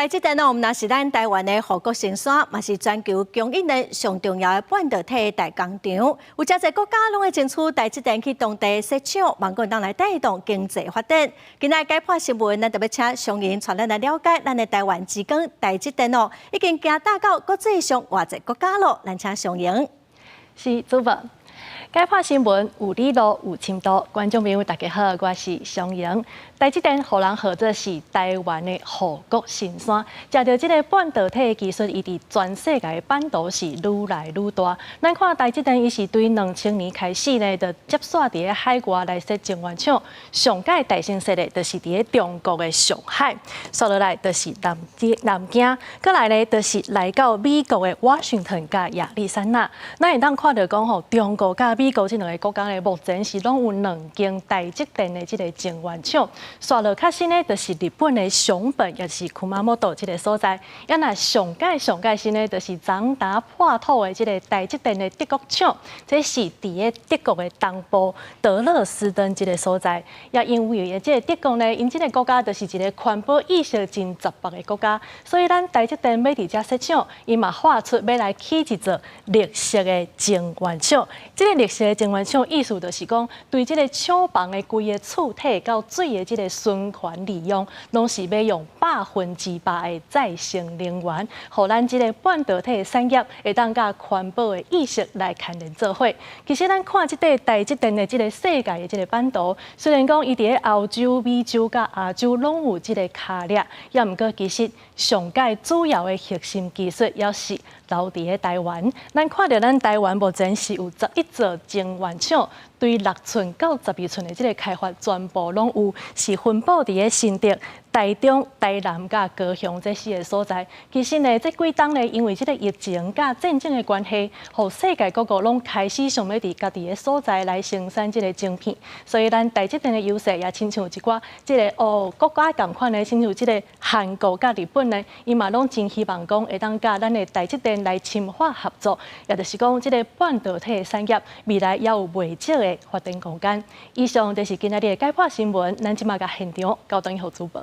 台積電哦，毋但是咱台灣的護國神山，嘛是全球供應鏈上重要的半導體大工廠。有誠濟國家攏會爭取台積電去當地設廠，望講當來帶動經濟發展。今仔解破新聞，咱特別請上銀帶咱來了解咱的台灣之光台積電哦，已經行踏到國際上偌濟國家囉。咱請上銀。是主播。解破新聞有理路有深度，觀眾朋友大家好，我是常瑩。台積電予人號做是台灣的護國神山，藉著這个半導體的技術，伊佇全世界的版圖是愈來愈大。咱看台積電，伊是對2000年開始呢，就接續佇咧海外來設晶圓廠。上屆大先設的，就是佇咧中國的上海，紲落來就是南京，閣來呢，就是來到美國的華盛頓佮亞利桑那。咱會當看著講吼，中國佮美國這兩个國家呢，目前是攏有兩間台積電的這个晶圓廠。紲落較新的，就是日本的熊本，也是熊本這个所在。啊若上蓋上蓋新的，就是長達破土的這个台積電的德國廠，這是佇咧德國的東部德勒斯登這个所在。也因為這个德國呢，𪜶這个國家就是一个環保意識真雜白的國家，所以咱台積電欲佇遮設廠，伊嘛喊出欲來起一座綠色的晶圓廠。這个綠色的晶圓廠意思就是講，對這个廠房的規个厝體到水的這个循環利用，攏是欲用100%的再生能源，予咱這个半導體的產業會當佮環保的意識來牽連做伙。其實咱看這塊台積電的這个世界的這个版圖，雖然講伊佇咧歐洲、美洲佮亞洲攏有這个跤跡，也毋過其實上蓋主要的核心技術，猶是留佇咧台灣。咱看著咱台灣目前是有11座晶圓廠，對6寸到12寸的這个開發，全部攏有，是分布佇咧新竹、台中、台南佮高雄這四个所在。其實呢，這幾冬呢，因為這个疫情佮戰爭的關係，予世界各國攏開始想欲佇家己的所在來生產這个晶片。所以咱台積電的優勢也親像一寡這个哦國家仝款的，親像這个韓國佮日本呢，伊嘛攏真希望講會當佮咱的台積電來深化合作，也就是講這个半導體的產業未來猶有袂少的發展空間。以上就是今仔日的解破新聞，咱這馬共現場交轉予主播。